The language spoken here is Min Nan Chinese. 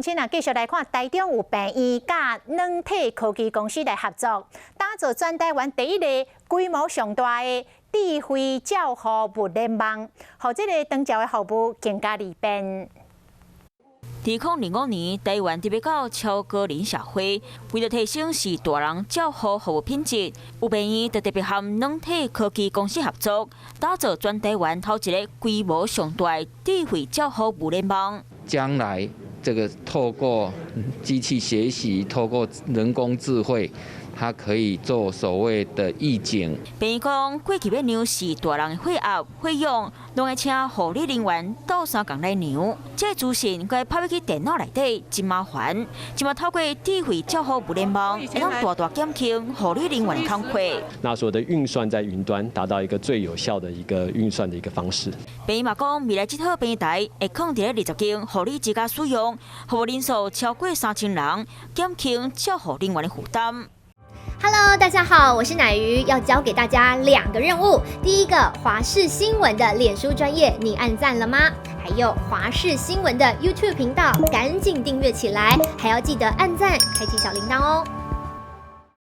親啊，繼續來看，台中有病院佮軟體科技公司來合作，打造全台灣第一个規模上大的智慧照護物聯網，予這个長照的服務更加利便。2025年，台灣特別到超高齡社會，為著提升序大人照護服務品質，有病院就特別和軟體科技公司合作，打造全台灣頭一个規模上大的智慧照護物聯網。將來這個透過機器學習，透過人工智慧，它可以做所謂的預警。病院講，過去欲量序大人的血壓、血氧，攏愛請護理人員鬥相共來量。這個資訊閣拍入去電腦內底，真麻煩。這馬透過智慧照護物聯網，會當大大減輕護理人員的工課。那所有的運算在雲端，達到一個最有效的一個運算的一個方式。病院嘛講，未來這套平台會放佇咧20間護理之家使用，服務人數超過3000人，減輕照護人員的負擔。 Hello，大家好，我是奶魚，要交給大家兩個任務。第一個，華視新聞的臉書專頁，你按讚了嗎？還有華視新聞的 YouTube 頻道，趕緊訂閱起來，還要記得按讚，開啟小鈴鐺哦。